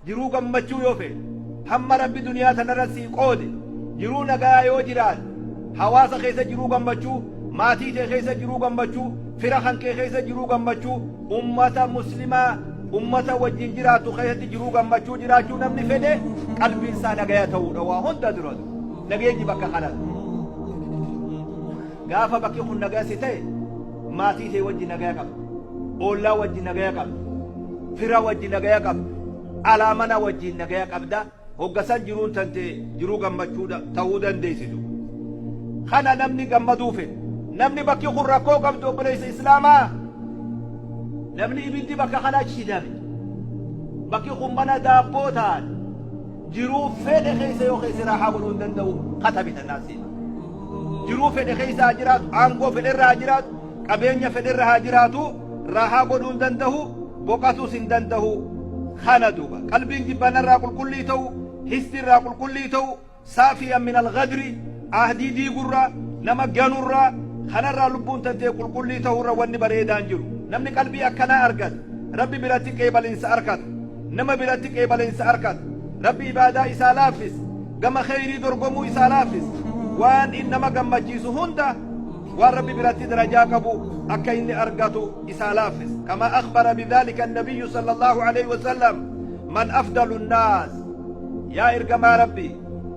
Jiruu gammachuu yoo feete, hamma Rabbi duniyaa tanarra sii qoode, jiruu nagayaa yoo jiraatte, hawaasa keessa jiruu gammachuu, maatii tee keessa jiruu gammachuu, fira kankee keessa jiruu gammachuu, ummata muslimaa ummata wajjin jiraattu keessatti jiruu gammachuu jiraachuu namni fedhe, qalbiin isaa nagaya ta'uudha waa hunda dura. Nageenyi bakka kanatti. Gaafa bakki kun nagaya si ta'e, maatii tee wajji nagaya qabda, oollaa wajji nagaya qabda, fira wajji nagaya qabda, alaa mana wajjiin nagaya qabda. Hogga san jiruun tante jiruu gammachuu ta'uu dandeessitu. Kana namni gammaduu fedhe, namni bakki kun rakkoo qabdu, obboleessa islaamaa, namni ibiddi bakka kana shidame, bakki kun mana daabboo taate, jiruu fedhe keessa yoo keessa raahaa godhuu hin danda'u. Katabi tannaan siima. Jiruu fedhe keessa haa jiraatu, aangoo fedhe irra haa jiraatu, qabeenya fedhe irra haa jiraatu, raahaa godhuu hin danda'u, boqatuus hin danda'u. Kana duuba qalbiin jibbanarraa qulqullii ta'u, histi irraa qulqullii ta'u, saafiyan min alghadri, ahdii diigurraa, nama ganurraa, kanarraa lubbuun tantee qulqullii ta'urra wanni bareedaan jiru. Namni qalbii akkanaa argate Rabbi biratti qeebalinsa arkata, nama biratti qeebalinsa arkata. Rabbi ibaadaa isaa laaffis, gama kheyrii dorgomuu isaa laaffis, waan in nama gammachiisu hunda, waan Rabbi biratti darajaa qabu akka inni argatu isaa laaffis. Kama akhbara bidhalika annabiyyu sallallahu alaihi wasallam. Man afdalu nnaas, yaa ergamaa Rabbi,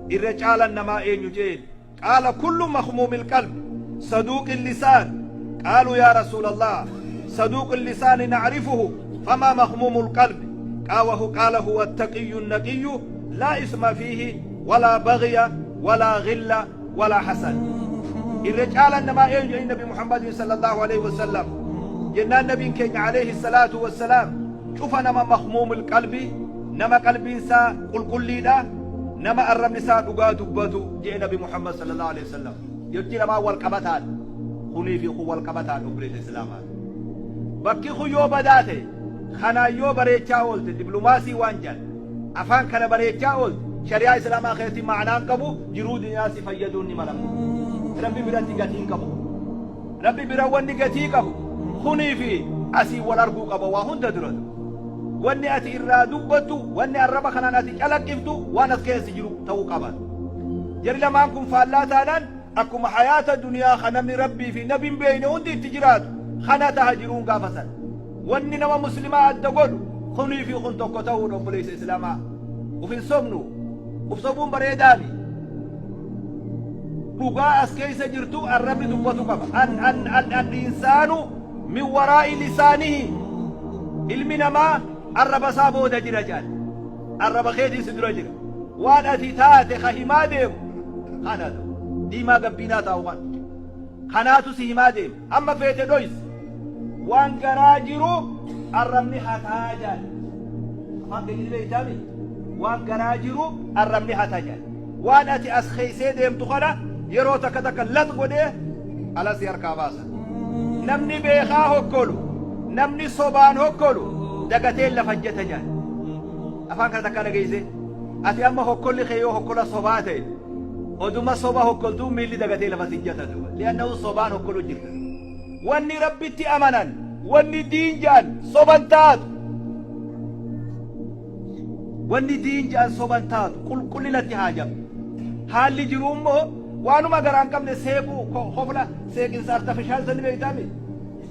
irra caalan namaa eenyu jeen? Qaala kullu makhmuumil qalb saduuqil lisaan. Qaaluu yaa rasuulallah, saduuqul lisaani nacrifuhu, famaa makhmuumul qalbi? Qaawahu qaala huwa attaqiyyu naqiyyu, laa isma fiihi walaa bagya walaa ghilla walaa hasad. Irra caalan namaa eenyu jedhanii Nabi Muhammadin sallallahu alaihi wasallam jennaan, nabiin keenya alayhi salaatu wassalaam cufa nama makhmuumul qalbi, nama qalbiin isaa qulqulliidha, nama arrabni isaa dhugaa dubbatu jedhe Nabi Muhammad sallallahu alaihi wasallam. Jechi lamaan wal qabataan, kunii fi kun wal qabataan. Obboleessa islaamaa, bakki kun yoo badaa ta'e, kanaan yoo bareechaa oolte, diplomaasii waan jedhan afaan kana bareechaa oolte, shari'aa islaamaa keessatti ma'anaan qabu, jiruu duniyaa si fayyaduun ni malamu, Rabbi biratti gatiin qabu. Rabbi bira wanni gatii qabu kunii fi asii wal arguu qaba. Waa hunda dura wanni ati irraa dubbattu, wanni arraba kanaan ati calaqqiftu, waan as keessa jiru ta'uu qaba. Jarri lamaan kun faallaa taanaan, akkuma hayaata duniyaa kan namni Rabbii fi nabi hin beekne hundi itti jiraatu kana taha jiruun gaafa san. Wanni nama muslimaa adda godhu kunii fi kun tokko ta'uudha. Obboleessa islaamaa, uf hin sobnu, uf sobuun bareedaami. Dhugaa as keessa jirtu arrabni dubbatu qaba. An an an al insaanu min waraa'i lisaanihi, ilmi namaa arraba isaa booda jira jedhan. Arraba keetiin si dura jira. Waan ati taate ka himaa deemu kana diimaa gabbiinaa taa'u kan kanaatu si himaa deema. Amma feete dhoysi, waan garaa jiru arrabni hataa jedhan. Afaan keenya beeytaami, waan garaa jiru arrabni hataa jedhan. Waan ati as keeysee deemtu kana yeroo takka takka lax godhee ala si harkaa baasa. Namni beekaa hokkolu, namni sobaan hokkolu, dagatee lafa jeta jedhan. Afaan kana takkaa dhageeyse? Ati amma hokkolli kee yoo hokkola sobaa ta'e, oduma soba hokkoltuu miilli dagatee lafa si jata duuba, li'annahu sobaan hokkolu jirta. Wanni Rabbitti amanan, wanni diin jedhan soban taatu. Wanni diin jedhan soban taatu. Qulqullinatti haajama. Haalli jiru immoo waanuma garaan qabne seequu, kofla seeqinsa artificial sani beeytaami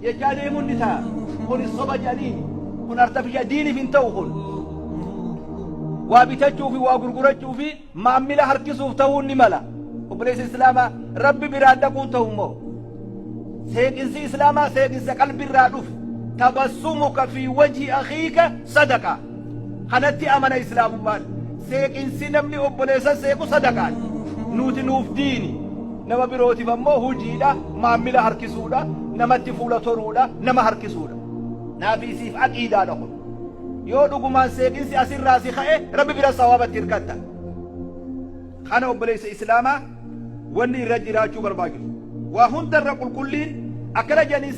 jechaa deemuun ni ta'a. Kun soba jedhaniin, kun artificial, diiniif hin ta'u. Kun waa bitachuu fi waa gurgurachuu fi maammila harkisuuf ta'uun ni mala. Obboleessa islaamaa, Rabbi biraan dhaquun ta'u immoo seeqinsi islaamaa seeqinsa qalbirraa dhufu. Tabassumuka fi wajhi akhiika sadaqa. Kanatti amana islaamummaan. Seeqinsi namni obboleessa seequ sadaqaan nuti nuuf diini. Nama birootiif ammoo hujiidha, maammila harkisuudha, namatti fuula toruudha, nama harkisuudha. Naafii siif aqiidaadha. Kun yoo dhugumaan seeqinsi asirraa si ka'e, Rabbi bira sawaabatti hirkatta. Kana obboleessa islaamaa, wanni irra jiraachuu barbaachisu waa hundarra qulqulliin. Akkana jedhanii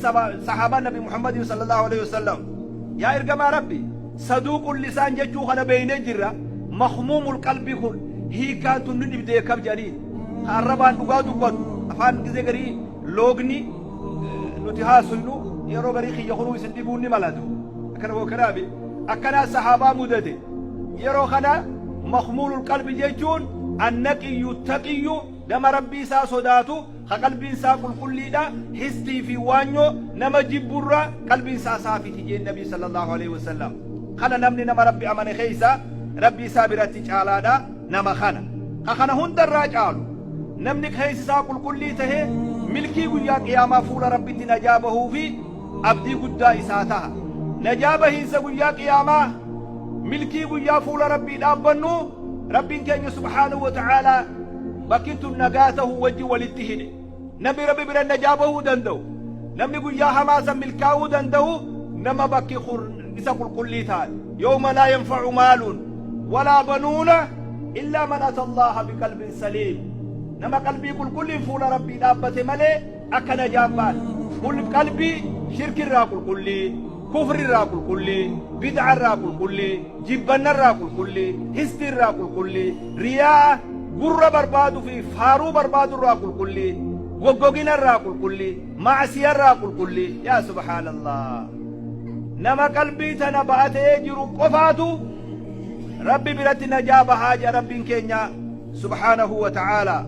sahaabaan Nabi Muhammadin sallallahu alaihi wasallam: yaa ergamaa Rabbi, saduuqul lisaan jechuu kana beeynee jirra, makhmuumul qalbii kun hiikaan tun nu dhibdee kam jedhaniin? Ka arrabaan dhugaa dubbatu, afaan gizee garii loogni nuti haasofnu yeroo garii kiyya kunuu isin dhibuun ni malatu. Akkana kanaafi akkanaa sahaabaa mudate. Yeroo kana makhmuulul qalbi jechuun annaqiyyu taqiyyu, nama Rabbii isaa sodaatu, ka qalbiin isaa qulqulliidha, histii fi waanyoo nama jibburra qalbiin isaa saafiti jeen Nabii sallallahu alaihi wasallam. Kana namni nama Rabbi amane keessa Rabbii isaa biratti caalaadha nama kana. Ka kana hundarraa caalu, namni keessi isaa qulqullii tahe, milkii guyyaa qiyaamaa fuula Rabbitti najaa bahuu fi abdii guddaa isaa taha. Najaa bahiinsa guyyaa qiyaamaa, milkii guyyaa fuula Rabbii dhaabbannu, Rabbiin keenya subhaanahu wa ta'aalaa bakki tun nagaa tahuu wajji walitti hidhe. Namni Rabbi bira najaa bahuu danda'u, namni guyyaa hamaa san milkaa'uu danda'u, nama bakki kun isa qulqullii taate. Yawma laa yanfa'u maalun walaa banuuna illaa man ata Allaaha biqalbin saliim. Nama qalbii qulqulliin fuula Rabbii dhaabbate malee akka najaan baane. Qalbii shirkirraa qulqullii, kufrirraa qulqullii, bid'arraa qulqullii, jibbannarraa qulqullii, histiirraa qulqullii, riyaa'a gurra barbaadu fi faaruu barbaadurraa qulqullii, goggoginarraa qulqullii, ma'asiyarraa qulqullii. Yaa subhaanallah. Nama qalbii tana ba'atee jiru qofaatu Rabbi biratti najaa bahaa jedha Rabbiin keenya subhaanahu wa ta'aalaa.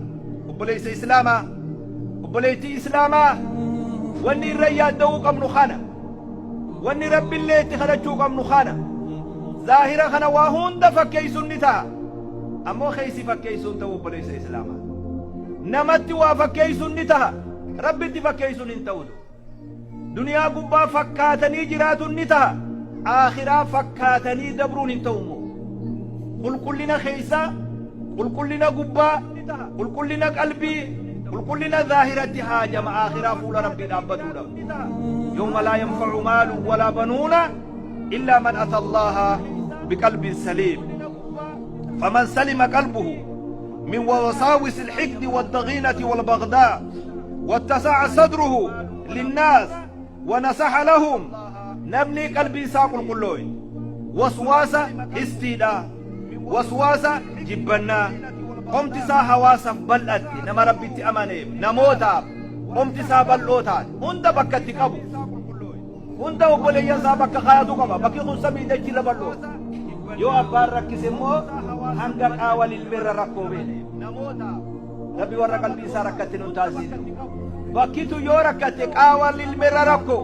Obboleessa Islaamaa, obboleettii Islaamaa, wanni irra yaadda'uu qabnu kana. Wanni Rabbillee itti kadhachuu qabnu kana. Zaahira kana waa hunda fakkeessuun ni ta'a. Ammoo keessi fakkeessuun ta'u, obboleessa Islaamaa. Namatti waa fakkeessuun ni ta'a. Rabbitti fakkeessuun hin ta'u. Duniyaa gubbaa fakkaatanii jiraatuun ni ta'a. Aakhiraa fakkaatanii dabruun hin ta'u immoo. Qulqullina keessaa, qulqullina gubbaa, qulqullina qalbii, qulqullina zaahiratti haajama aakhiraa fuula Rabbii dhaabbatuudhaaf. Yawma laa yanfa'u maalu walaa banuuna illaa man ata Allaaha biqalbin saliim. Faman salima qalbuhu min wasaawisi alxiqdi waddaghiinati walbagdaa wattasa'a sadruhu linnaas wanasaha lahum, namni qalbii isaa qulqullooye waswaasa histiidha, waswaasa jibbannaa, qomti isaa hawaasaaf bal'atte, nama Rabbitti amaneef namootaaf qomti isaa bal'oo taate, hunda bakka itti qabu, hunda obboleeyyan isaa bakka kaayatu qaba. Bakki kun samii dachirra bal'oo. Yoo abbaan rakkise immoo hanga qaawa lilmeerra rakkoo beela. Rabbi warra qalbii isaa rakkatte nun taasisu. Bakkitu yoo rakkatte qaawa lilmeerra rakkoo,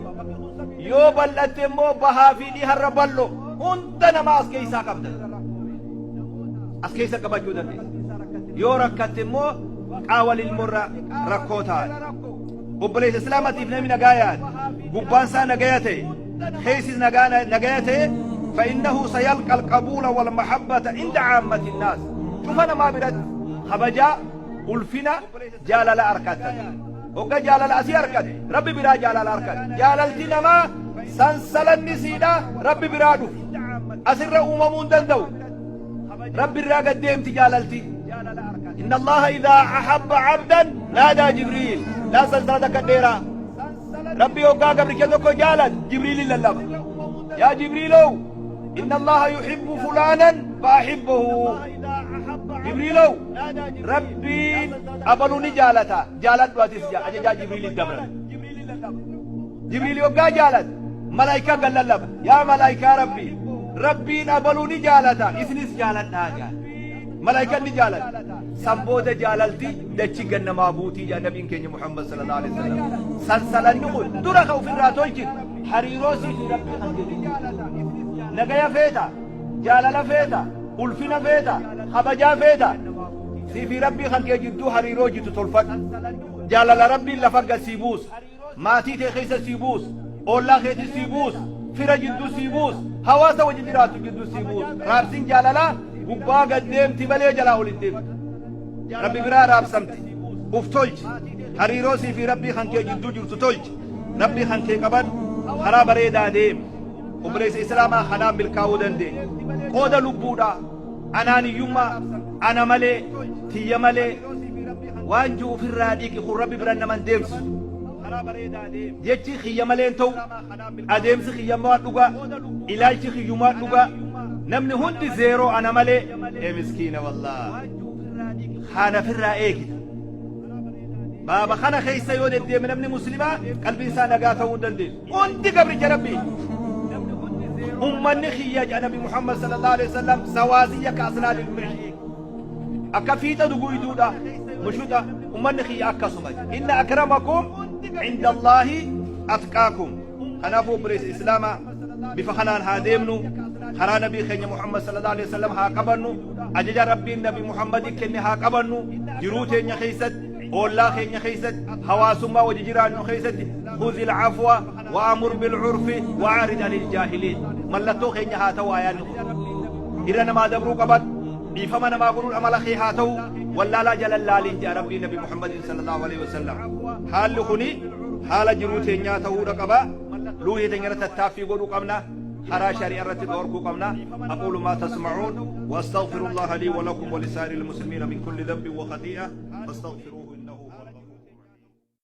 yoo bal'atte immoo bahaa fi dhiharra bal'oo, hunda namaa as keessaa qabda, as keessa qabachuu dandeessa. Yoo rakkatte immoo qaawa lilmoorra rakkoo taate. Obboleessa Islaamatiif namni nagaa yaade, gubbaan isaa nagaya ta'e, keessis nagaya ta'e, فإنه سيلقى القبول والمحبة عند عامة الناس. شوف أنا ما برد خبجا ulfina jaalala arkatan. Hogga jaalala asii arkate, Rabbi biraa jaalala arkate. Jaalalti namaa sansalanni siidha Rabbi biraa dhufu asirra uumamuu hin danda'u. Rabbi irraa gad deemti jaalalti. إن الله إذا أحب عبدا نادى جبريل. لا sansalata akka dheeraa. Rabbi hoggaa gabricha tokko jaalat, Jibriilin lallaba: "يا جبريل، إن الله يحب فلانا فأحبه. Jibriilow, Rabbiin abaluu ni jaalata, jaaladhu atis," ajajaa Jibriilin dabran. Jibriil hoggaa jaalat, malaayikaa gad lallaba: "Yaa malaayikaa Rabbii, Rabbiin abaluu ni jaalata, isinis jaaladhaa," jaal. Malaayikaan ni jaalata. San booda jaalalti dachi gannamaa buutii jaa Nabiin keenya Muhammad sallallahu alaihi wasallam. Sansalanni kun dura ka ofirraa tolchin hariiroo sii fi Rabbii kan jedhu. Nagaya feeta, jaalala feeta, ulfina feeta, kabajaa feeta, sii fi Rabbii kan kee jidduu hariiroo jitu tolfadhu. Jaalala Rabbiin lafa gad sii buusa, maatii tee keessa sii buusa, ollaa keetti sii buusa, fira jidduu sii buusa, hawaasa wajji jiraattu jidduu sii buusa. Raabsin jaalalaa gubbaa gad deemti malee jalaa ol hin deemtu. Rabbi biraa raabsamti. Uf tolchi. Hariiroo sii fi Rabbii kan kee jidduu jirtu tolchi. Rabbii kan kee qabadhu. Karaa bareedaa deemi. Obboleessa Islaamaa, kanaan milkaa'uu dandeenya. Qooda lubbuudhaa, anaan hiyyummaa, ana malee, tiyya malee waan jiru ofirraa dhiqi. Kun Rabbi bira naman deemsisu. Jechi kiyya malee hin ta'u, adeemsi kiyyammaa dhugaa, ilaalchi kiyyumaa dhugaa, namni hundi zeeroo ana malee. Ee miskiina, wallaa kana ofirraa eegita. Baaba kana keessa yoo deddeeme, namni Muslimaa qalbiin isaa nagaa ta'uu hin dandeessu. Hundi gabricha Rabbii. Ummanni kiyya jedha Nabi Muhammad sallallahu alaihi wasallam sawaasiyya ka asnaanil mishii. Akka fiixa duguyduudha mushuxa ummanni kiyya akkasuma. Inna akramakum inda Allaahi atqaakum. Kanaafuu obboleessa Islaamaa, bifa kanaan haa deemnu, karaa nabii keenya Muhammad sallallahu alaihi wasallam haa qabannu, ajaja Rabbiin Nabi Muhammad kenne haa qabannu, jiruu teenya keessatti, oollaa keenya keessatti, hawaasummaa wajji jiraannu keessatti, khuzil afwa wa amur bil urfi wa a'rid anil jaahiliin mallattoo keenya haa ta'u. Ayaanni kun irra namaa dabruu qabadhu, dhiifama namaa godhuun amala kee haa ta'u, wallaalaa jalan laaliin jedha Rabbii Nabi Muhammadin sallallahu alaihi wasallam. Haalli kuni haala jiruu teenyaa ta'uudha qaba. Luuhii teenya irratti tattaaffii godhuu qabna, karaa shari'a irratti dhoorkuu qabna. Aquulu maa tasma'uun wa astaghfirullaha lii wa lakum wa lisaa'iril muslimiina min kulli dhanbin wa khatii'a fastaghfiruuhu.